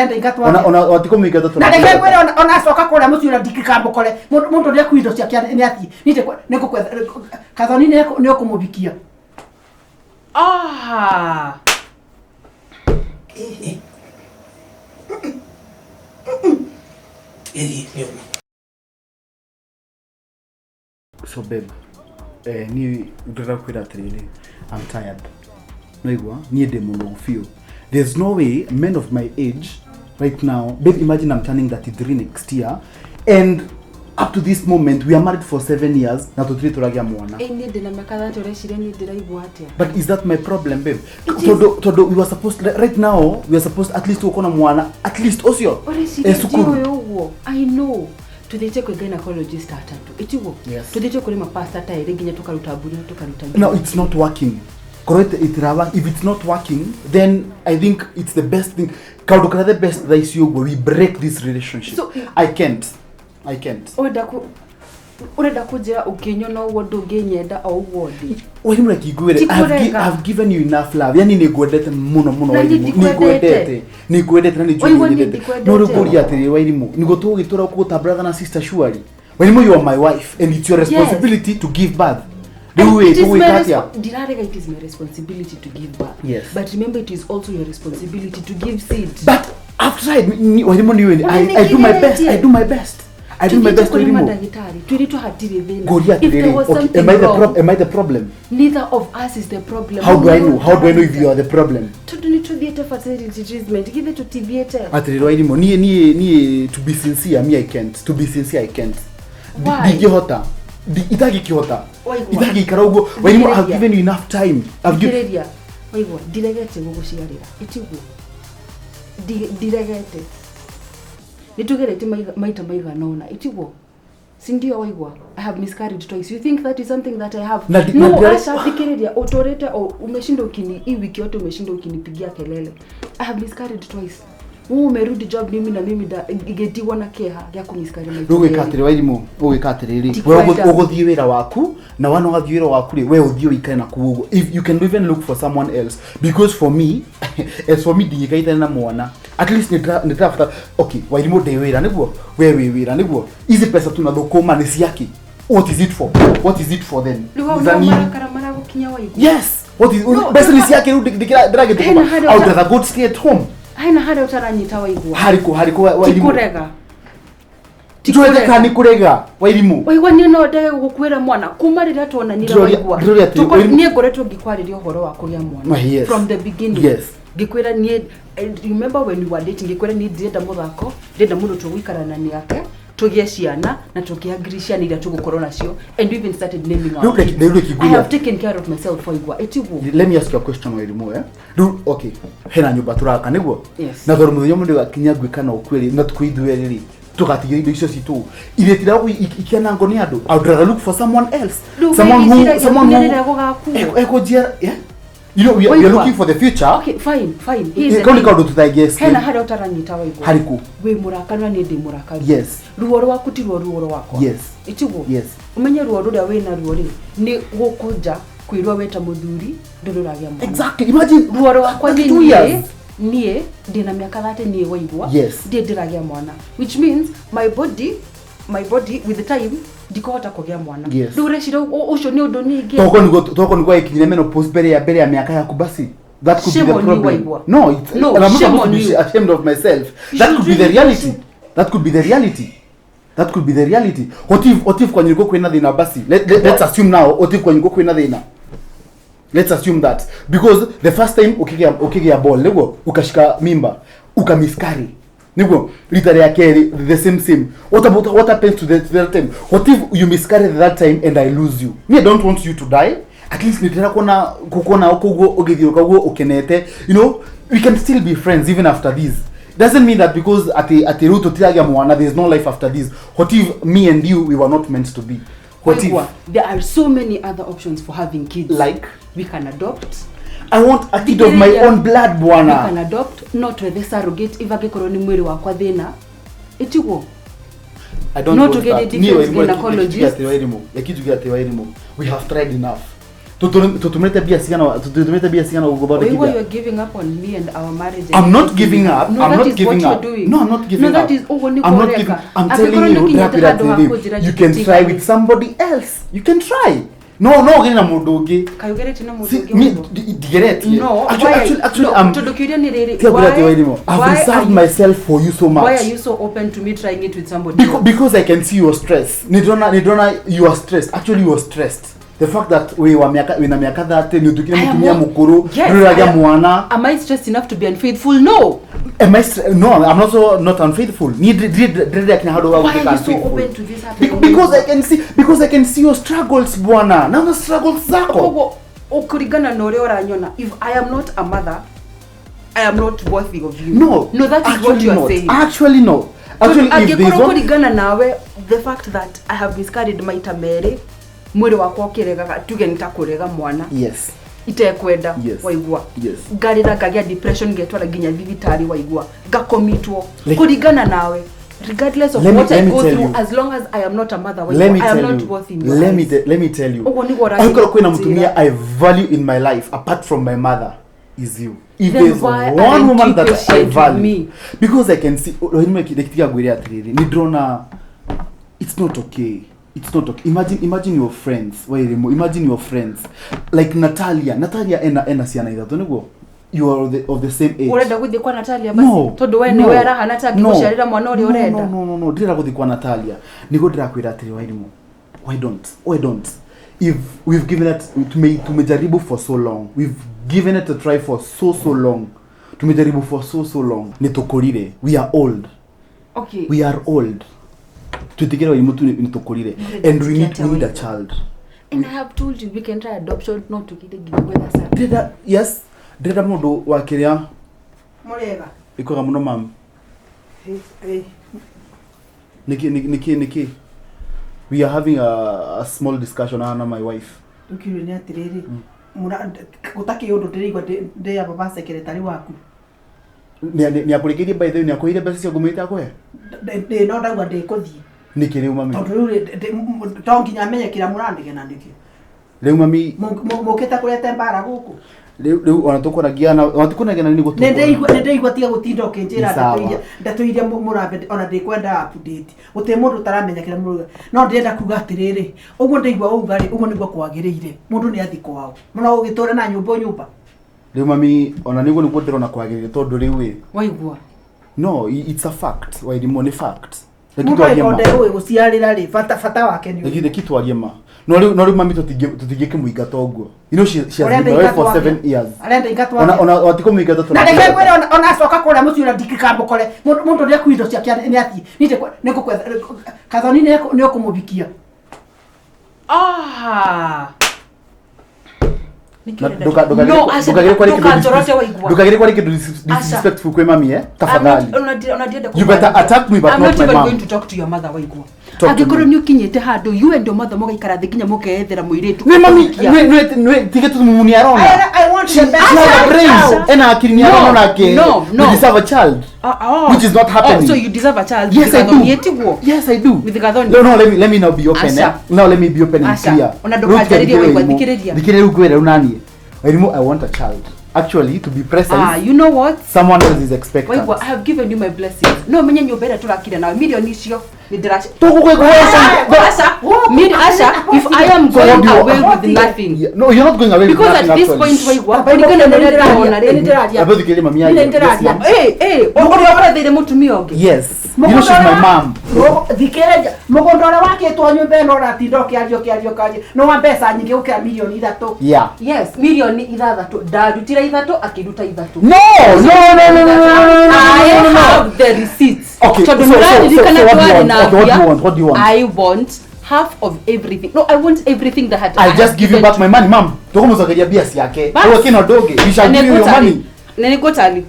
Ndaingatwo. Ona ona watikũmũingata. Na reke ngwĩre, ona acoka kũrĩa mũciĩ ũrĩa ndingĩkamũkore mũndũ nĩ akuindo ciake nĩ athiĩ. Nĩ ngũkwetha Kathoni, nĩ ũkũmũbikia. Ah. Ĩĩ, nĩ ũguo. So babe, niĩ ndĩrenda kwĩra atĩrĩrĩ, I'm tired. Naigua niĩ ndĩ mũnogu biũ. There's no way men of my age right now, babe, imagine I'm turning 33 next year and up to this moment we are married for 7 years na tũtirĩ tũragĩa mwana. Ĩ, niĩ ndĩna mĩaka 30, ũreciria niĩ ndĩraigua atĩa? But is that my problem, babe? It is. Tondu we were supposed, right now we are supposed at least gũkorwo na mwana at least ũcio Ũreciria eh, cukuru. ndiũĩ ũguo? I know tuthiĩte kwĩ gynecologist atatũ, ĩtiguo? Yes. Tuthiĩte kũrĩ mapasta ta erĩ nginya tũkaruta mburi na tũkaruta No, it's not working. Korwo itirawa, if it's not working, then I think it's the best thing, kaundu karia the best thaa ici ũguo, we break this relationship. I can't, I can't. Ũrenda kũnjĩra ũkĩnyona ũguo ndũngĩnyenda o ũguo ndĩ? Wairimu, reke ngwĩre, Ti kũrega. I've given you enough love, yani nĩ ngwendete mũno mũno. Na niĩ Wairimu, nĩ ndikwendete. ngwendete, nĩ ngwendete na nĩ njũĩ Waigua, nĩ niĩ nyendete. ndikwendete. No rĩu ngũria atĩrĩrĩ, Wairimu, nĩguo tũgũgĩtũra kũgũ ta brother na sister? Surely, Wairimu, you are my wife and it's your responsibility to give birth. Rĩu ĩ It is my tũgwĩka atĩa? Ndirarega, it is my responsibility to give birth. Yes. But remember, it is also your responsibility to give seed. But I've tried. Wairimu, niwe I do my best. I do my best. I do my Tuthiĩte best, kũrĩ Wairimu. mandagĩtarĩ twĩrĩtwo hatirĩ thĩna. Ngoria If there atĩrĩrĩ, was okay, something am I the wrong, am I the problem? Neither of us is the problem. How do I know? How do I know if you are the problem? Tondũ nĩ tũthiĩte fertility treatment, githĩ tũtithiĩte? Atĩrĩrĩ Wairimu, niĩ to be sincere, me, I can't. To be sincere, I can't. Why? Ndingĩhota. Itangĩkĩhota. Waigua. Itangĩikara ũguo. Wairimu, I've Thikĩrĩria. given you enough time. I've given Thikĩrĩria, waigua, ndiregete gũgũciarĩra, ĩtiguo? Ndiregete, nĩ tũgeretie maita maigana ũna, ĩtiguo? Sindio? Waigua, I have miscarried twice. You think that is something that I have Na No, aca, thikĩrĩria, ũtũrĩte o umeshinda ukini, hii wiki yote umeshinda ukinipigia kelele. I have miscarried twice. Wewe umerudi job, mimi na mimi ngĩtigwo na kĩeha gĩa kũmiscarry maita Rĩu gwĩka merĩ. atĩrĩ, Wairimu, ũgwĩka atĩrĩrĩ, we Ndikwenda. ũgũthiĩ wĩra waku na wana wathiĩ wĩra waku rĩ, we ũthiĩ ũikare na kũu ũguo. If you can even look for someone else, because for me, as for me, ndingĩkaitane na mwana. At least nĩ ndĩrabatara, okay, Wairimu, ndĩ wĩra nĩguo, we wĩ wĩra nĩguo, ici pesa tunathũkũma nĩ ciake? What is it for? What is it for then? Rĩu hau Za no nini? marakara maragũkinya, waigua. Yes, what is No, mbeca nĩ ciake rĩu Hena ndĩragĩthũkũma? harĩa I would rather go stay at home. Hena harĩa ũtaranyita, waigua. Harĩkũ, harĩkũ, Ti Wairimu? kũrega. Ti Njũĩ kũrega. kana nĩ kũrega, Wairimu? Waigua, niĩ no ndege gũkuĩra mwana kuma rĩrĩa tuonanire. Waigua. Ndĩroria atĩrĩ, Niĩ ngoretwo ngĩkwarĩria ũhoro wa kũgĩa mwana Ah, yes. from the beginning. Ngĩkwĩra niĩ, remember when we were dating, ngĩkwĩra niĩ ndirenda mũthako, ndĩrenda mũndũ tũgũikarana nake tũgĩe ciana na tũkĩangiri ciana iria tũgũkorwo nacio, and we even started naming our Rĩu kids. rĩu reke I ngwĩre. have taken care of myself, waigua, ĩtiguo? Let me ask you a question, Wairimu, eh? Rĩu okay, hena nyũmba tũraka nĩguo? Yes. Na tondũ mũthenya ũmwe nĩgakinya ngwĩka na ũkwĩrĩ na tukũ ithuerĩ rĩ, tũgatigia indo icio citũ iria ikianangwo nĩ andũ. I would rather look for someone else, Rĩu someone who wĩciragia someone nĩ who rĩrĩa gũgakuo. Ekũnjiara, yeah, you know, we are Waigua. looking for the future. Okay, fine, fine. Here's the Kau nĩ thing. kaũndũ tũtangĩ Hena harĩa ũtaranyita, waigua. Harĩkũ? Wĩ mũrakaru na niĩ ndĩ mũrakaru. Yes. Ruo rwaku ti ruo ruo rwakwa. Yes. Ĩtiguo? Yes. Ũmenye ruo rũrĩa wĩna ruo rĩ, nĩ gũkũnja kwĩrwo wĩ ta mũthuri ndũrĩ ũragĩa mwana. Exactly, imagine Ruo rwakwa nĩ 32 niĩ years. Niĩ ndĩna mĩaka 30 niĩ, waigua. Yes. Ndiĩ ndĩragĩa mwana, which means my body with the time ndikũhota kũgĩa mwana. Yes. Rĩu ũreciria ũcio nĩ ũndũ ningĩ? Toko nĩguo gĩkinyire menopause mbere ya mĩaka yaku basi. That could Shame be the on you, problem. Waigua. No, it's, No, and I'm not shame supposed on to be you. ashamed of myself. You That should could be the really be reality. ashamed. That could be the reality. That could be the reality. What if kwanyu nĩkuo kwĩna thĩna basi? Let's assume now, what if kwanyu nĩkuo kwĩna thĩna? Let's assume that because the first time ukigĩa ball nĩguo ukashika mimba, ukamiscarry nĩguo, rita rĩa kerĩ the same same. What about what happens to the time? What if you miscarry that time and I lose you? Me, I don't want you to die. At least nĩndĩrenda kuona kukuona koguo ũgĩthiũrũka ũguo ũkenete. You know, we can still be friends even after this. Doesn't mean that because ati rĩu tũtiragĩa mwana, there's no life after this. What if me and you, we were not meant to be? What if? Waigua, there are so many other options for having kids. Like? We can adopt. I want a kid of my Thikĩrĩria. own blood, We bwana. can adopt, no twethe surrogate if angĩkorwo nĩ mwĩrĩ wakwa thĩna, ĩtiguo? I don't Not want to get that. a different Niĩ Wairimu, gynecologist. reke njuge atĩ Wairimu, reke njuge atĩ Wairimu, we have tried enough. Tutumĩte mbia cigana, tutumĩte mbia cigana Waigua, gũthondekithia? you're giving up on me and our marriage. I'm not giving up. No, I'm that not is giving what up. you're doing. No, I'm not giving No, that up. is ũguo nĩguo I'm not ũreka. giving. I'm Angĩkorwo telling you, nĩũkinyĩte ndĩrakwĩra handũ ha atĩrĩrĩ, kũnjĩra you can try ndigane. with somebody else. You can try. No, no, ũgĩre na mũndũ ũngĩ. Kaĩ ũgeretie na mũndũ See, ũngĩ me ũguo? ndigeretie. No, Actually, why are actually, you- actually, no, I'm tondũ kĩũria nĩ rĩrĩ, Tiga kwĩra atĩ why- Wairimu, I've why are reserved you- myself for you so much. Why are you so open to me trying it with somebody Because, else? because I can see your stress. Nidona you are stressed. Actually you are stressed. The fact that we wa miaka wina miaka 30 ni utukire I am mutumia not- mukuru, Yes, nduragia I am- mwana. Am I stressed enough to be unfaithful? No. Am I no, I'm also not unfaithful. Ni ndire kinya handu wa Why gutuika are you so unfaithful. open to this happening? Because I can see, because I can see your struggles bwana. Naona struggles zako. Koguo ũkũringana na ũrĩa ũranyona, if I am not a mother, I am not worthy of you. No. No, that is what actually you are not. saying. Actually no. Actually if there's angĩkorwo one kũringana nawe the fact that I have miscarried maita merĩ mwĩrĩ wakwa ũkĩregaga tuge nĩ ta kũrega mwana Yes. itekwenda Yes. waigua Yes. ngarĩra ngagĩa depression ngetwara nginya thibitarĩ waigua ngakomitwo Like- kũringana nawe regardless of Let me- what I let me go tell through you. as long as I am not a mother Let me waigua I am tell not you. worthy in your Let me eyes. let me tell you. Ũguo nĩguo ũrathiĩ Angĩkorwo kwĩna kũnjĩra. mutumia I value in my life apart from my mother is you. If Then there's why one aren't woman you that I patient with value, me? because I can see tiga ngwĩre atĩrĩrĩ, nĩ ndĩrona it's not okay. It's not okay. Imagine your friends. Wairimu, imagine your friends. Like Natalia. Natalia ena ciana ithatũ nĩguo? You are of the same age. Ũrenda gũthiĩ kwa Natalia basi No. tondũ we no, nĩwe arahana ta no, angĩgũciarĩra mwana ũrĩa no, ũrenda. No. Ndĩrenda gũthiĩ kwa Natalia. Nĩguo ndĩrakwĩra atĩrĩ Wairimu. Why don't? Why don't? If we've given it tumejaribu for so long. We've given it a try for so long. Tumejaribu for so long. Nĩ tũkũrire. We are old. Okay. We are old. Twĩtĩkĩre Wairimu tu nĩ tũkũrire. And we need a child. And I have told you we can try adoption no tũkire nginya gwetha surrogate. Ndĩrenda yes, ndĩrenda mũndũ wa kĩrĩa Mũrĩega. ĩkwega mũno mam. Ĩ, Niki. We are having a small discussion na my wife. Rĩu nĩ atĩrĩrĩ gũtakĩ ũndũ ndĩraigua ndĩ aba ba secretary waku. Nĩakũrĩkĩirie by the way, nĩakũheire mbeca cia ngũmĩte akũhe? Ndĩ no ndauga ndĩkũthiĩ Nĩkĩ rĩu mami? tondũ rĩu to nginya menye kĩrĩa mũranegena nĩkĩo. Rĩu mami, Mũkĩte kũrete mbara gũkũ. rĩu ona tũkwaragia na ona tũkwaragia na nĩguo Nĩ ndĩraigua tiga gũtinda ũkĩnjĩra Nĩ sawa. ndeto iria mũrambe ona ndĩkwenda update. Gũtirĩ mũndũ ũtaramenya kĩrĩa mũrauga. No ndĩrenda kuga atĩrĩrĩ, ũguo ndĩraigua wauga rĩ, ũguo nĩguo kwagĩrĩire. Mũndũ nĩ athiĩ kwao. Mũno ũgĩtũre na nyũmba o nyũmba. Rĩu mami, ona nĩguo nĩguo ndĩrona kwagĩrĩire tondũ rĩu ĩ Waigua. no, it's a fact. Wairimu nĩ fact. Reke Mũndũ twarie angĩkorwo ma. ndeũĩ gũciarĩra rĩ, bata wake nĩ ũrĩkũ? Reke twarie ma. No rĩu mami tũtingĩkĩmũingata ũguo. You know she has Ũrenda been away for ingatwo 7 atĩa? years. Arenda ingatwo Ona atĩa? ona watikũmũingata Na reke ngwĩre ona acoka kũrĩa mũciĩ ũrĩa ndingĩkamũkore. Mũndũ nĩ akuo indo ciake nĩ athiĩ. Niĩ nĩngũkwetha Kathoni nĩ ũkũmũbikia. Ah. Na ndũkagĩre kwarĩ kĩndũ disrespectful kwĩ mami eh tafadhali. You better attack me but I'm not not my even mom. going to talk to your mother waigua. Talk to Angĩkorwo me. nĩ ũkinyĩte handũ you and your mother mũgaikara thĩ nginya mũkeyethera mũirĩtu. Nĩ mami ũkũhikia. nĩ tige tu ni arona. I want the best. She has a brain. Acha. Ena akili ni No, arona nake. no, no. We deserve a child. Ah, oh. Which is not happening. Oh, so you deserve a child. Yes, I do. Gathoni, ĩtiguo? Yes, I do. With Gathoni. No, no, let me now be open. Asha. Eh? Now let me be open and Asha. clear. Ona Rĩu ndũkanjarĩrie waigua, thikĩrĩria thikĩrĩria. Thikĩrĩria rĩu ngwĩre rĩu naniĩ. Wairimu, I want a child. Actually, to be precise, Ah, you know what? someone else is expectant. Waigua, I have given you my blessings. No menye nyũmba ĩrĩa tũrakire nawe milioni icio nĩ ndĩraci Tũgũgwĩka- Asha, Asha, if I am So what going do you away want? with nothing. Yeah, no, you're not going away with Because at nothing, this actually. point waigua, kũringana na ũrĩa ndĩrona rĩ. Nĩ ndĩraria. Abo thikĩrĩria mami Nĩ arie. ndĩraria. Yes, ma'am. Eh, ũrĩa ũratheire mũtumia ũngĩ. Yes. You know she's my mom. Thikĩrĩria mũgũnda ũrĩa wakĩtwo nyũmba ĩno ũratinda ũkĩaria ũkĩaria ũkĩaria nĩ wa mbeca nyingĩ gũkĩra milioni ithatũ. Yeah. Yes, milioni ithathatũ. Ndarutire ithatũ, akĩruta ithatũ. No, no, no, no, no, no, no, no, I no, no, no. have the receipts. Okay, Tondũ so nĩũraririkana what do you twarĩ want? na Okay, what do you mbia. want? What do you want? I want half of everything. No, I want everything that had I I'll have just give you given back to my money, ma'am. Tũkũmũcokeria mbia ciake. Bas. Ũguo kĩno ndũngĩ. We shall give you your money. Nĩ ngũtari.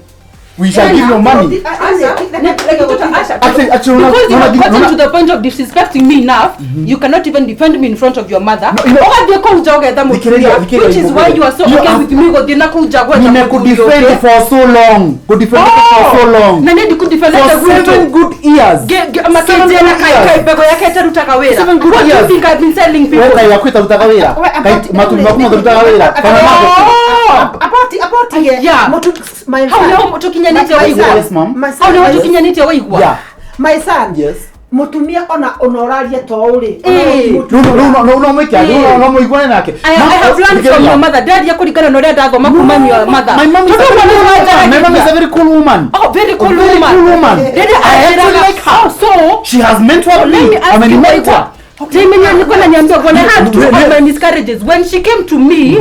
We shall give you money. Actually, actually, Because you no, have no, gotten no, to the point of disrespecting me enough, you cannot even defend me in front of your mother. No, you know- Ũgathiĩ kũu nja ũgetha Thikĩrĩria, mũtumia, thikĩrĩria, which is why you are so You okay are- with me gũthiĩ na kũu nja gwetha mũthuri Nimekudefend ũngĩ. for so long. Kudefend for so long. Na niĩ ndikudefendete For gwitũ. 7 good years. Seven Makĩnjĩra good kai years. kai mbegũ yake ĩtarutaga wĩra. Seven good What do you years. think I've been selling Wewe people? kai yaku ĩtarutaga wĩra. Kai matumbi maku matarutaga wĩra. Kana Oh! Apoti apotige. Yeah. Mutu my Hau son. nĩho tũkinyanĩtie My waigua. son. Yes, ma'am. My son. Hau nĩho tũkinyanĩtie waigua. Yeah. My son. Yes. Mutumia ona ona ũraria to ũrĩ. Eh. Rĩu no mwĩke atĩ, rĩu no mũiguane nake. I Ma'am, I have learned from thikĩrĩria. your mother. Ndaria kũringana na ũrĩa ndathoma kuma your mother. My mom is Tondũ a ũguo very nĩguo cool woman. My mom is a wanjaragia. very cool woman. Oh, very cool A very woman. cool woman. Rĩrĩa I actually anjĩraga, like her. Oh, so She has mentored let me. me ask I'm a you mentor. Waigua. Ndimenya nĩkuo naniambia when I had two Ne- of ne- my miscarriages when she came to me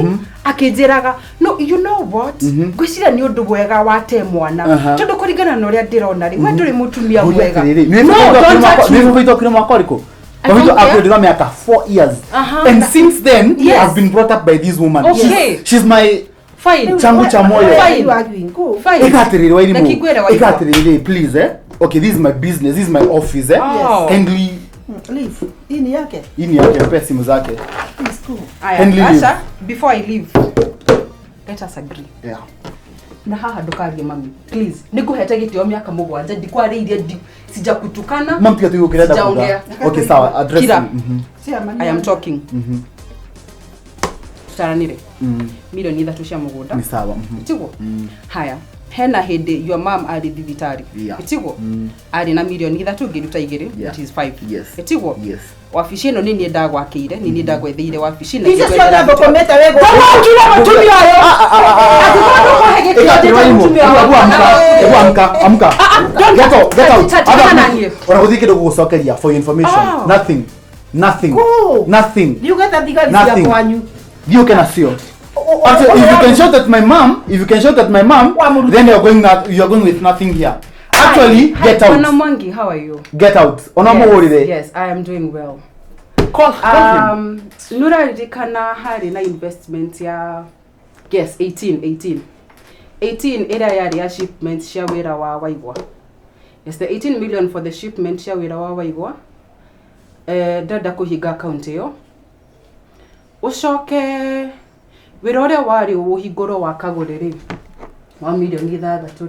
akĩnjĩraga no you know what ngwĩciria nĩ ũndũ mwega wate mwana tondũ kũringana na ũrĩa ndĩrona rĩ we ndũrĩ mũtumia Ngũria mwega. atĩrĩrĩ, nĩ No, don't touch me. baba witũ akire mwaka ũrĩkũ? I Baba witũ don't care. akuire ndĩna mĩaka 4 years. And since then, I've been brought up by this woman. Okay. She's my Fine. changu cha moyo. Fine. You arguing. Go. Fine. Ĩka atĩrĩrĩ Wairimu. Reke ngwĩre Ĩka Waigua. atĩrĩrĩ please eh. Okay, this is my business, this is my office eh. Oh. Kindly Leave. Hii ni yake. hii ni yake, mpe simu zake. Please go. Aya, Kindly leave. Asha, before I leave, let us agree. Yeah. Na haha ndukarie mami please nĩngũhete gĩtĩo mĩaka 7 ndikwarĩirie sijakutukana. Mam pia tu ukirenda kuga. Sijaongea. Okay, sawa, address Kira. me. Chairman. I am talking. Tũtaranire 3 milioni cia mũgũnda. Ni sawa. Tiguo haya hena hĩndĩ your mom arĩ thibitarĩ. Tiguo arĩ na 3 milioni ngĩruta 2. Yeah. It is 5. Yes. Tiguo Yes. wabici ĩno nĩ niĩ ndagwakĩire, nĩ niĩ ndagwetheire wabici na Icio ngĩgwethera ciothe thũkũmĩte wĩ gũkũ. Ndũgũkire mũtumia ũyũ. Angĩkorwo ndũkũhe gĩtĩo Ĩka ndĩte atĩrĩ Wairimu, mũtumia hebu wakwa. amka, hebu amka, amka. Ah, ah, don't Get out, get out. Tigana Other- na niĩ. Ona gũtirĩ kĩndũ gũgũcokeria for your information. Oh. Nothing. Nothing. Go. Nothing. Ndiũgeta thigari cia Nothing. kwanyu. Thiĩ ũke nacio. Actually, if you can shout at my mom, if you can shout at my mom, Wamuruta. then you are going with nothing here. Actually, Hi, get Bwana out. Mwangi, how are you? Get out. Ona Yes, mũhũrĩre. Yes, I am doing well. Call him. Nũraririkana harĩ na investment ya yes 18 18 18 ĩrĩa yarĩ ya shipment cia wĩra wa Waigwa. Yes, the 18 million for the shipment cia wĩra wa Waigwa. Ndenda kũhinga account ĩyo ũcoke wĩra ũrĩa warĩ ũhingũrwo wa Kagũrĩ rĩ wa 6 milioni rĩ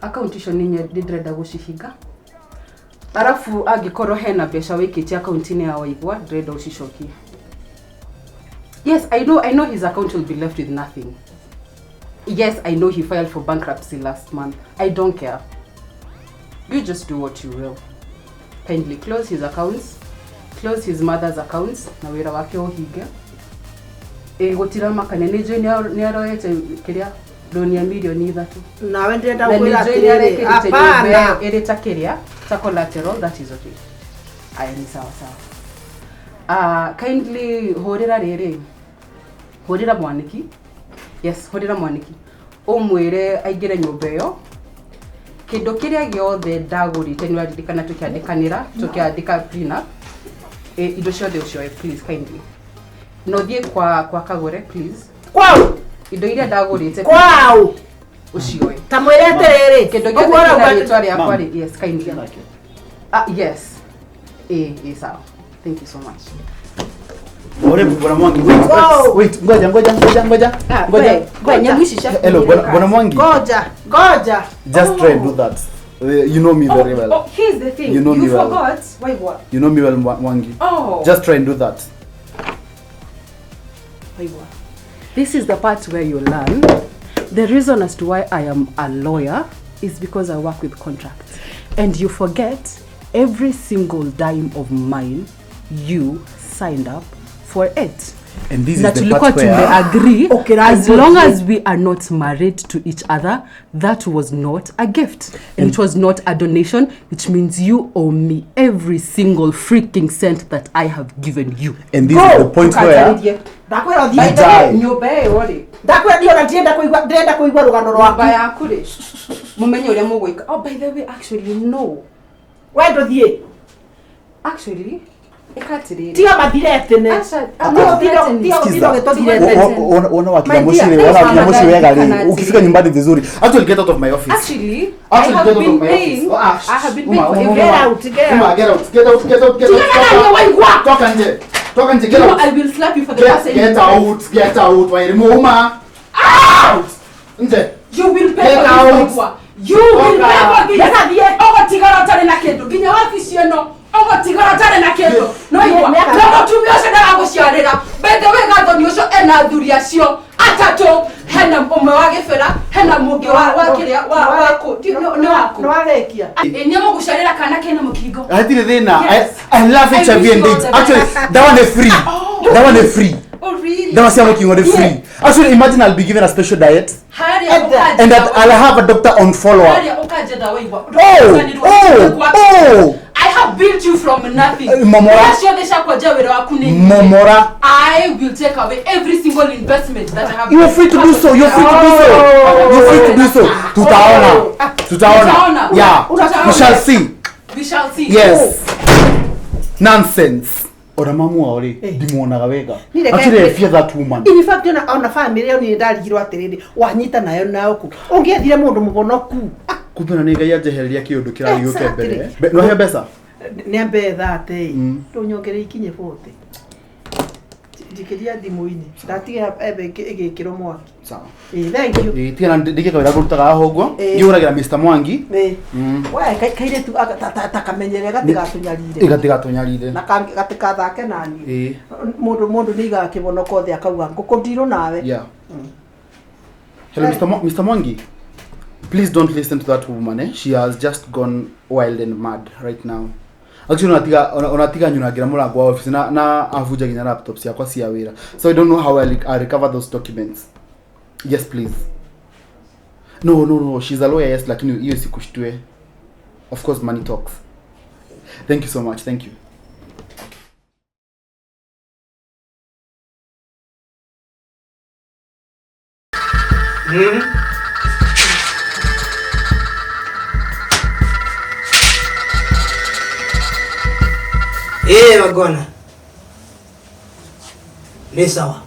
account icio nĩ ndĩrenda gũcihinga arabu angĩkorwo hena mbeca wĩkĩtie akaunti-inĩ ya Waigwa ndĩrenda ũcicokie. Yes, I know his account will be left with nothing. Yes, I know he filed for bankruptcy last month. I don't care. You just do what you will. Kindly close his accounts, close his mother's accounts na wĩra wake ũhinge. Ĩ gũtiramakania nĩ njũĩ nĩ aroete kĩrĩa roni ya 3 milioni. Nawe ndĩrenda Na nĩ gũkwĩra njũĩ nĩ atĩrĩrĩ. arekĩrĩte nyũmba ĩyo Hapana. ĩrĩ ta kĩrĩa ta collateral. That is okay. Aya nĩ sawa sawa. Kindly hũrĩra rĩrĩ hũrĩra mwaniki. Yes, hũrĩra mwaniki ũmwĩre aingĩre nyũmba ĩyo kĩndũ kĩrĩa gĩothe ndagũrĩte nĩ ũraririkana tũkĩandĩkanĩra tũkĩandĩka prenup. Indo ciothe ũcioe please kindly na ũthiĩ kwa Kagũre please. Kwau. Indo iria ndagũrĩte Kwau. ũcioe. Ta mwĩre atĩrĩrĩ. Kĩndũ gĩothe Ũguo kĩna ũrauga rĩtwa rĩakwa Ma'am. rĩ yes kindly. Yes, ĩ sawa, thank you so much. Ore Bwana Mwangi, wait, Go. wait, ngoja, ngoja, ngoja, ngoja. Ngoja. We nyamũ ici cia Hello, Bwana Mwangi. Ngoja, ngoja. Just try and do that. You know me very well. Oh, here's the thing. You know you me well. forgot. Waigua. You know me well, Mwangi. Oh. Just try and do that. Waigua. This is the part where you learn. The reason as to why I am a lawyer is because I work with contracts. And you forget every single dime of mine, you signed up for it. And this Na is the tulikuwa part where tumeagree Okay, as right. long as we are not married to each other, that was not a gift and it was not a donation, which means you owe me every single freaking cent that I have given you. And this is the point where Ndakwĩra You ũthiĩ. die. Nyũmba ĩyo rĩ Ndakwĩra ndiona ndĩrenda kũigua ndĩrenda kũigua rũgano nyũmba rwaku. yaku rĩ mũmenye ũrĩa mũgwĩka. Oh, by the way, actually no. We ndũthiĩ. Actually Ĩkatirĩrĩ. Tiga mathiretene. Aca, Tiga gĩtũthirete. Ona wakinya My muciĩ dear, ona wakinya muciĩ wega kana rĩ ukifika nyumbani vizuri actually get out of my office. Actually, I Actually, have get out been of my office. paying. Oh, ah, I have been Uma, paying for Uma, every. Get out, get Uma, out. get out, get out, get out, get out. Tigana na niĩ waigua. Toka nje. Toka nje, get You know, out. I will slap you for the first Get, time. get out, get out. Wairimu, Uma. Out. Nje. You will pay Get for this, out. waigua. You will Toka. pay for this. Nĩgathiĩ. Ũgũtigara ũtarĩ na kĩndũ nginya wabici ĩno ũgũtigara ũtarĩ na kĩndũ no igua na mũtumia ũcio ndaragũciarĩra by the way gathoni ũcio ena athuri acio atatũ hena ũmwe wa gĩbĩra hena mũngĩ wa kĩrĩa wa kũ nĩ waku Nĩwarĩkia. ĩ nĩegũgũciarĩra kana kena mũkingo. Hatirĩ thĩna. Yes. I love I HIV wish and you all AIDS. the Actually, best. that one is free. Oh. That one is free. Oh, really? Dawa cia mũkingo nĩ free. Actually, imagine I'll be given a special diet Harĩa And ũkanjetha and that I'll have a doctor on follow up. harĩa ũkanjetha waigua. Oh, oh, oh. I have built you from nothing. Momora. Mbeca ciothe cia kwenja wĩra waku nĩ nyingĩ. Momora. I will take away every single investment that I have. You're free to do so. You're free to do so. You're free to do so. Tutaona. Tutaona. Tutaona. Yeah. Tutaona. We shall see. We shall see. Yes. Nonsense. Ona mamu wao rĩ ndimuonaga wega. Niĩ reke Actually, I fear that woman. In fact ona family ĩyo niĩ ndarigirwo atĩrĩrĩ wanyita nayo nao kũ ũngĩethire mũndũ mũbonoku. Kumbe na nĩ Ngai anjehereria kĩũndũ kĩrarĩ gĩũke mbere. Exactly. Nĩwahe mbeca? Nĩ ambe thate Mm. ndũnyongerere ikinye 40 njikĩria thimũ-inĩ ndatiga embe ĩgĩkĩrwo mwaki. Sawa. Ĩ, thank you. Ĩ, tiga na ndike kawĩra ngũrutaga haha ũguo. Ĩ. Ngĩhũragĩra Mr. Mwangi. Ĩ. Mm. We kairĩtu ta kamenyere gatigatũnyarire Ĩgatigatũnyarire. na gatikathake naniĩ. Ĩ. Mũndũ nĩ aigaga kĩbonoko thĩ akauga ngũkũ ndirũ nawe. Yeah. Hello, Mr. Mwangi. Please don't listen to that woman. Eh? She has just gone wild and mad right now. Actually, unatiga nyunagira murango wa office na avunja nginya laptop ciakwa cia wira. So I don't know how I'll recover those documents. Yes, please. No, no, no. She's a lawyer, yes, lakini hiyo sikushtue. Of course, money talks. Thank you so much. Thank you. Eh, wagwana. Ni sawa.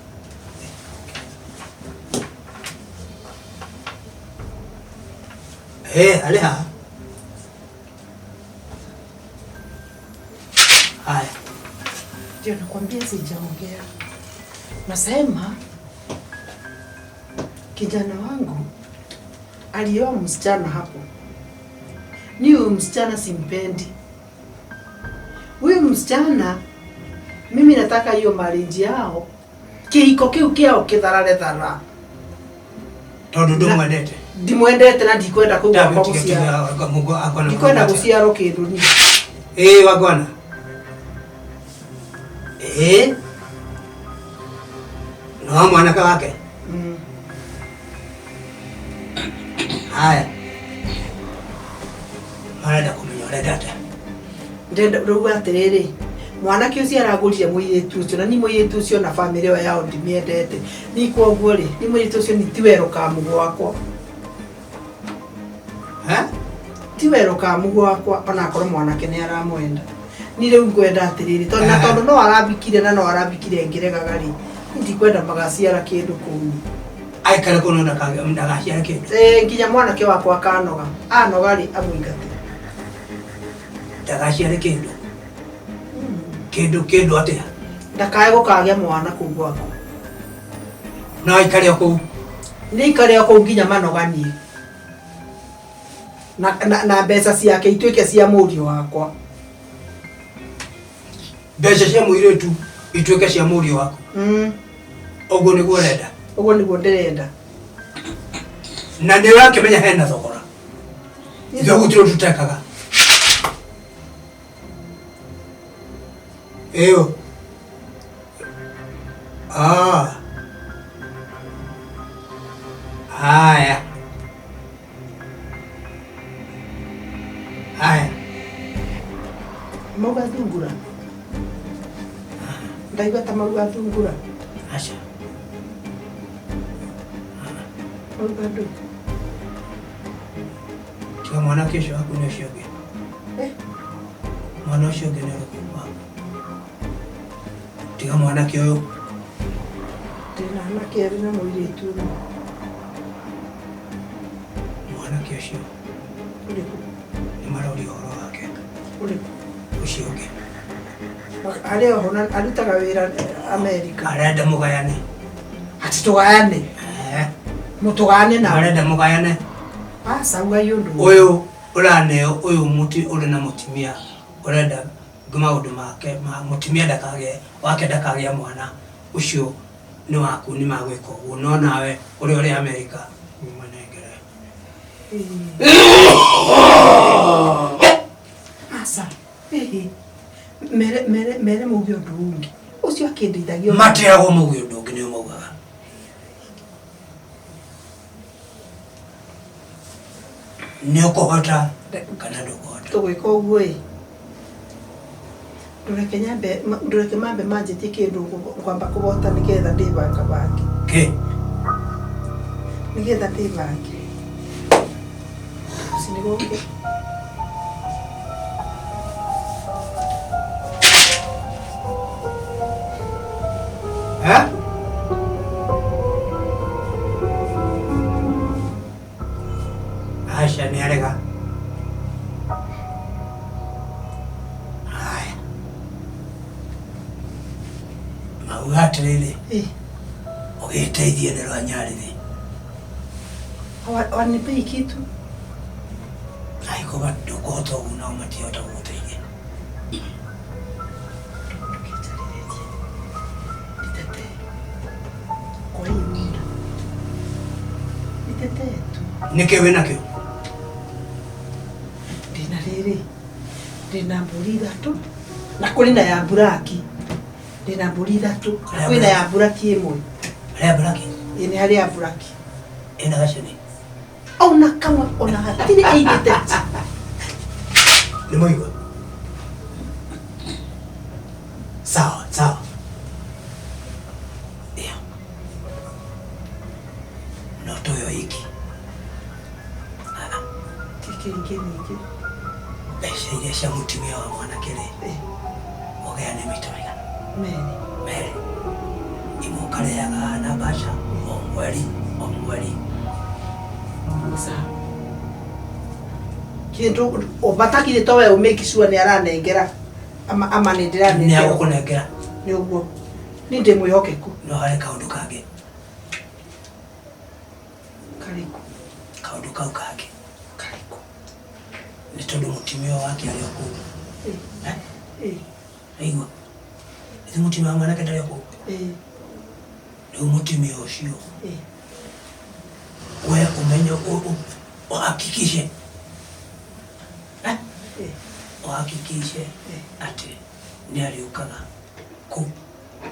Eh, ale ha. Haya. Ndio nakwambia sijaongea. Nasema kijana wangu alioa msichana hapo. Ni huyu msichana simpendi. Huyu msichana mimi nataka hiyo marriage yao kĩhiko kĩu kĩao kĩtharare thara. Tondu ndumwendete. Ndimwendete na ndikwenda kũu gwakwa gũciara. Ndikwenda gũciarwo kĩndũ niĩ. Eh, wagwana. Eh. No mwanake wake. Haya. Marenda kũmenya ũrenda atĩa. Ndĩrenda rĩu atĩrĩrĩ mwanake ũcio aragũrire mũirĩtu ũcio na ni mũirĩtu ũcio na bamĩrĩ ĩyo yao ndimĩendete ni kwoguo rĩ ni mũirĩtu ũcio ni ti werũ ka mũgũ wakwa. Eh? Ti werũ ka mũgũ wakwa ona akorwo mwanake nĩ aramwenda ni rĩu ngwenda atĩrĩrĩ tondũ na tondũ no arambikire na no arambikire ngĩregaga rĩ ndikwenda magaciara kĩndũ kũu. Aikare kũu no ndagaciare kĩndũ. Ĩ nginya mwanake wakwa akanoga anoga rĩ amũingate. Ndagaciare kĩndũ. Kĩndũ atĩa? Ndakae gũkagĩa mwana kũu gwakwa. No aikare o kũu. Nĩ aikare o kũu nginya manoganie. Na mbeca ciake ituĩke cia mũriũ wakwa. Mbeca cia mũirĩtu ituĩke cia mũriũ waku. Ũguo nĩguo ũrenda. Ũguo nĩguo ndĩrenda. Na nĩ ũrakĩmenya hena thogora. Ithuĩ gũtirĩ ũndũ tũtekaga. Eyo. Ah. Haya. Haya. Mauga thungura. Ndaigua ta mauga thungura. Aca. Mauga ndũ. Tiga mwanake ũcio waku nĩ ũcio ũngĩ. Eh? Mwana ũcio ũngĩ nĩ ũrĩkũ waku? Tiga mwanake ũyũ. Ndĩna anake erĩ na mũirĩtu ũmwe. Mwanake ũcio. Ũrĩkũ? Nĩ maroria ũhoro wake. Ũrĩkũ? Ũcio ũngĩ. Arĩ oho na arutaga wĩra Amerika. Arenda mũgayane. Atĩ tũgayane? Eh. Mũtũgayane na? Arenda mũgayane. Aca ugai ũndũ. Ũyũ ũraneo ũyũ mũti ũrĩ na mũtumia ũrenda maũndũ make ma mũtumia ndakagĩe wake ndakagĩa mwana ũcio nĩ waku nĩ magwĩka ũguo no nawe ũrĩa ũrĩ Amerika manengere. Aca. Ĩhĩ. Mere mere mere mauge ũndũ ũngĩ. Ũcio akĩndeithagia. Matiragwo mauge ũndũ ũngĩ nĩo maugaga. Nĩ ũkũhota kana ndũkũhota. Tũgwĩka ũguo ĩ. Ndũreke nyambe ndũreke mambe manjĩtie kĩndũ ngwamba kũbota nĩgetha ndĩbangabange. Kĩ? Nĩgetha ndĩbange. Ũcio nĩ gũkĩ. Eh? Aca nĩ arega. Haya. Mauga atĩrĩrĩ, ũgĩteithie nĩ rwanyarĩrĩ. Wanipei kitu. Angĩkorwo ndũkũhota ũguo nao matihota gũgũteithia. Ndũkĩnjarĩrĩrie. Nitetee. Kwa hii muda. Nitetee tu. Nĩkĩ wĩnakĩo? Ndĩna rĩrĩ, ndĩna mbũri ithatũ na kũrĩ na ya mburaki. Ndĩna mbũri ithatũ na kwĩna ya mburaki ĩmwe. Harĩ ya mburaki? Ĩĩ nĩ harĩ ya mburaki. Ĩna gacũni? Ona kamwe ona hatirĩ ĩigĩte. Nĩ mũigua? Sawa, sawa. Ĩyo. No toyo iki. Kĩngĩ ningĩ. Mbeca iria cia mũtumia wa mwanake rĩ, ũgayane maita maigana? Merĩ. Merĩ. Imwe ũkarĩaga na mbaca o mweri o mweri. Sawa. Kĩndũ ũbatakire to we ũmake sure nĩ aranengera ama ama nĩ ndĩranengera. Nĩ agũkũnengera. Nĩ ũguo. Niĩ ndĩ mwĩhokeku. No harĩ kaũndũ kangĩ. Karĩkũ? Kaũndũ kau kangĩ. Karĩkũ? Nĩ tondũ mũtumia wake arĩ o kũu. Eh? Aigua. Nĩ mũtumia wa mwanake ndarĩ o kũu. Rĩu mũtumia ũcio we ũmenye ũhakikishe ũhakikishe atĩ nĩ arĩũkaga kũu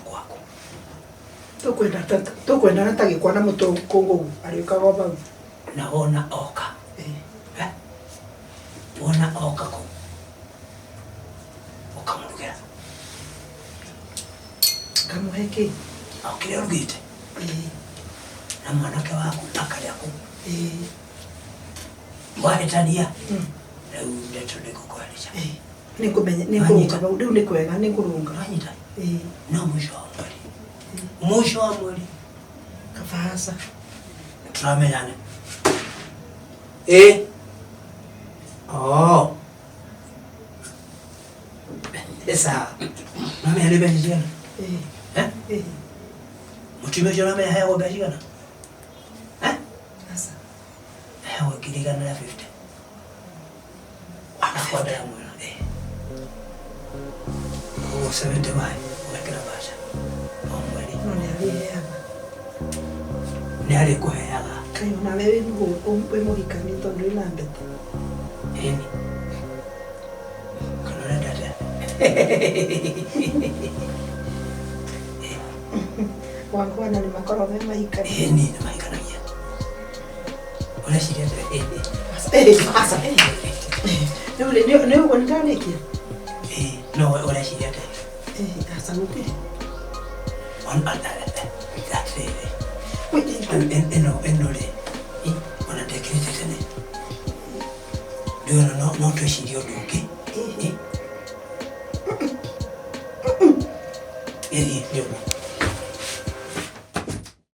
kwaku. Tũkwendana ta gĩkwa na mũtũkũngũgũ arĩũkaga o vau. Na wona oka. Wona oka kũu ũkamũrugĩra. Ngamũhe kĩ? O kĩrĩa ũrugĩte. Na mwanake waku akarĩa kũu. Wahĩtania rĩu ndeto nĩngũkwarĩria. Nĩngũmenya nĩngũrũnga vau rĩu nĩ kwega nĩngũrũnga. Wanyita? No mũico wa mweri. Mũico wa mweri. Kaba aca. Tũramenyana. Ĩ. Oh. Sawa. Ũramenya nĩ mbeca cigana? Eh? Mũtumia ũcio ũramenya aheagwo mbeca cigana? Eh? Aca. Aheagwo 150,000. Akwa ndĩramwĩra. Koguo 75 ũgekĩra mbeca o mweri. No nĩ arĩheaga. Nĩ arĩkũheaga. Kaĩ onawe wĩ mũhikania tondũ wĩna mbete? Ĩni. Kana ũrenda atĩa? Wangwana nĩ makoragwo me mahikania. Ĩni nĩ mahikanagia. Ũreciria atĩa? Aca. Rĩu rĩ nĩ ũguo nĩ ndarĩkia? Ĩĩ, no we ũreciria atĩa? Aca gũtirĩ. Atĩrĩrĩ. Ĩno ĩno rĩ, ona ndekĩrĩte tene. Rĩu ona no twĩcirie ũndũ ũngĩ. Ĩĩ nĩ ũguo.